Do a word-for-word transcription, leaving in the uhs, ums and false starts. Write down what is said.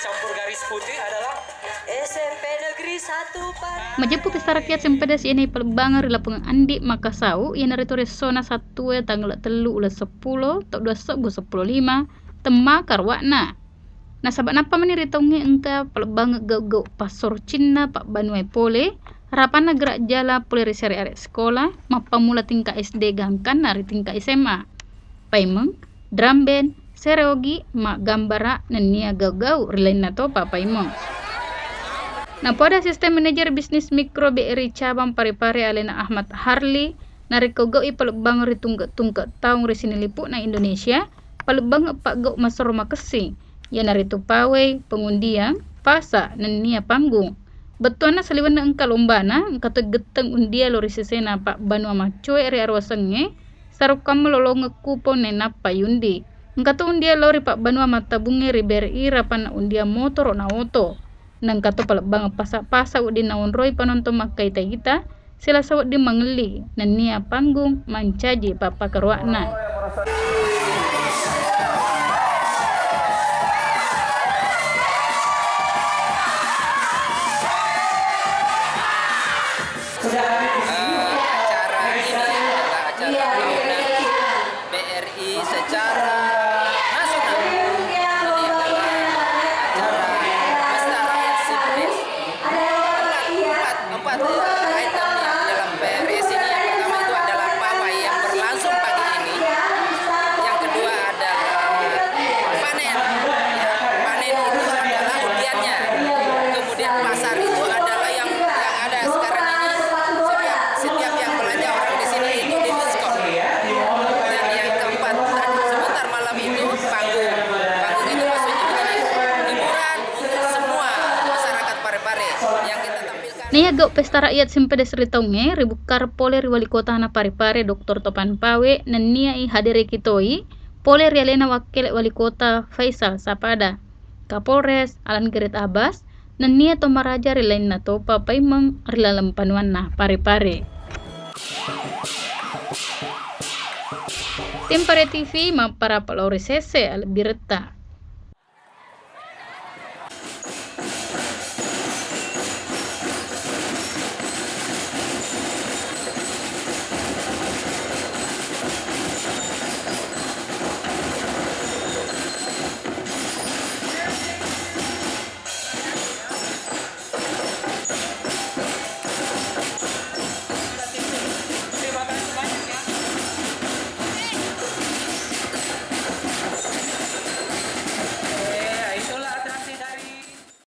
Campur garis putih adalah S M P Negeri satu Pare. Majeppu pesta rakyat sempeda siena ipalebbangeng ri Lapengeng Andi Makasau, iyanaritu ressona Sattue tanggal tellu uleng seppulo, to dua sebbu seppulo lima, temmaka ruwa'na. Nasaba nappa mani ri taungnge engka palebbangeng gau-gau passorcinna pabbanuae pole, rapanna gerak jala pole ri siare-are sekolah, mappammula tingkat S D gangkanna ri tingkat S M A. Paimeng, drum band, sereogi, maggambara, nennia gau-gau ri lainna topa paimeng. Napoada Assistant Manager Bisnis Mikro B R I Cabang Parepare alena Ahmad Harli, narekko gau'i palebbangeng ri tungke-tungke taung ri sinilipu'na Indonesia, palebbangeng paggau massoro makessing, iyanaritu pawei, pengundiang, pasa, nennia panggung. Bettuanna saliwenna engka lombana, engka to getteng undia lao ri sesena pabbanua maccoe ri aruwasengnge, sarukkamma lolongeng kupon nainappa yundi. Engka to undia lao ri pabbanua mattabungnge ri B R I rapanna undia motoro na oto. Naengka to palebbangeng pasa-pasa wedding naonroi penonton makkaita-ita, silasa wedding mangelli, nennia panggung mancaji pappakaruwa'na. Eh, acara ini adalah acara tahunan B R I secara nasional. Ini adalah acara pesta rakyat Simpes. Empat, empat, empat, eh, item yang dalam P R S ini. Yang pertama itu adalah pawai yang berlangsung pagi ini. Yang kedua adalah panen. Ya, panen itu adalah undiannya. Kemudian pasar itu adalah yang, yang ada sekarang ini. Setiap, setiap yang belanja orang di sini itu didiskon. Dan yang keempat, tadi sebentar malam itu panggung. Panggung itu maksudnya begini, hiburan untuk semua masyarakat Parepare yang kita tampilkan. Naiya gau pesta rakyat simpedes ri taungnge ribukkar pole ri Wali Kotana Parepare Doktor Topan Pawe, nennia i hadereki toi pole ri alena wakkele Wali Kota Faisal Sapada, Kapolres Alan Gerrit Abbas, nennia tomaraja ri lainna topa paimeng ri laleng panuanna Parepare. Tim Pare T V mapparapa lao ri sese alebbiretta.